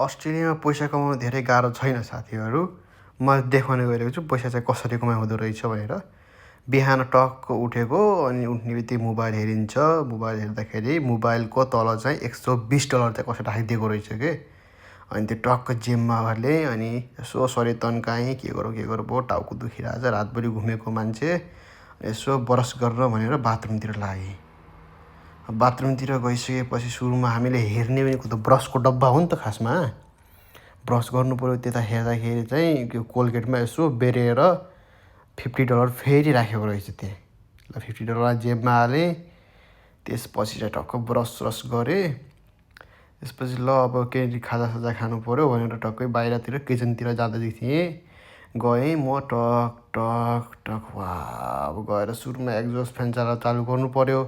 अस्ट्रेलियामा पैसा कमाउनु धेरै गाह्रो छैन साथीहरू। म देखाउने गरेको छु पैसा चाहिँ कसरी कमाउँदो रहेछ भनेर। बिहान टक्क उठेको अनि उठ्ने बित्तिकै मोबाइल हेरिन्छ। मोबाइल हेर्दाखेरि मोबाइलको तल चाहिँ $120 चाहिँ कसैले राखिदिएको रहेछ के। अनि त्यो टक्क जिममा हालेँ अनि यसो शरीर तन्काएँ के गरौँ भयो टाउको दुखिरहेछ रातभरि घुमेको मान्छे। यसो ब्रस गरेर भनेर बाथरुमतिर लागेँ। बाथरुमतिर गइसकेपछि सुरुमा हामीले हेर्ने भनेको त ब्रसको डब्बा हो नि त खासमा। ब्रस गर्नु पऱ्यो त्यता हेर्दाखेरि चाहिँ त्यो कोलगेटमा यसो बेरेर $50 फेरि राखेको रहेछ त्यहाँ। ल $50 जेबमा हालेँ। त्यसपछि चाहिँ टक्क ब्रस गरेँ। त्यसपछि ल अब केही खाजासाजा खानु पऱ्यो भनेर टक्कै बाहिरतिर किचनतिर जाँदै थिएँ। गएँ म टक टक टक अब गएर सुरुमा एक्जस्ट फ्यान चालु गर्नु पऱ्यो।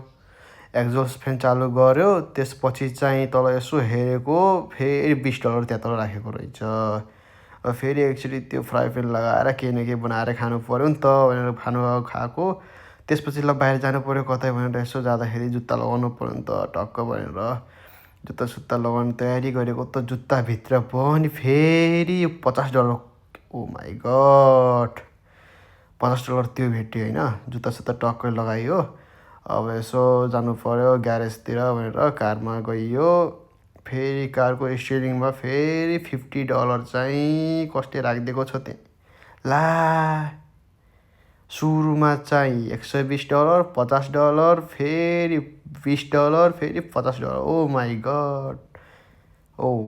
एक्जस्ट फ्यान चालु गऱ्यो त्यसपछि चाहिँ तल यसो हेरेको फेरि $20 त्यहाँ तल राखेको रहेछ। फेरि एकचोटि त्यो फ्राई प्यान लगाएर केही न केही बनाएर खानु पऱ्यो नि त भनेर खाएको। त्यसपछि ल बाहिर जानु पऱ्यो कतै भनेर यसो जाँदाखेरि जुत्ता लगाउनु पऱ्यो नि त टक्क भनेर जुत्ता लगाउने तयारी गरेको त जुत्ताभित्र पनि फेरि $50। ओ माई गड $50 त्यो भेट्यो होइन। जुत्ता टक्कै लगाइयो। अब यसो जानु पऱ्यो ग्यारेजतिर भनेर कारमा गइयो। फेरि कारको स्टियरिङमा फेरि $50 चाहिँ कसले राखिदिएको छ त्यहाँ। ला सुरुमा चाहिँ $120 $50 फेरि $20 फेरि $50। ओ माई गड ओ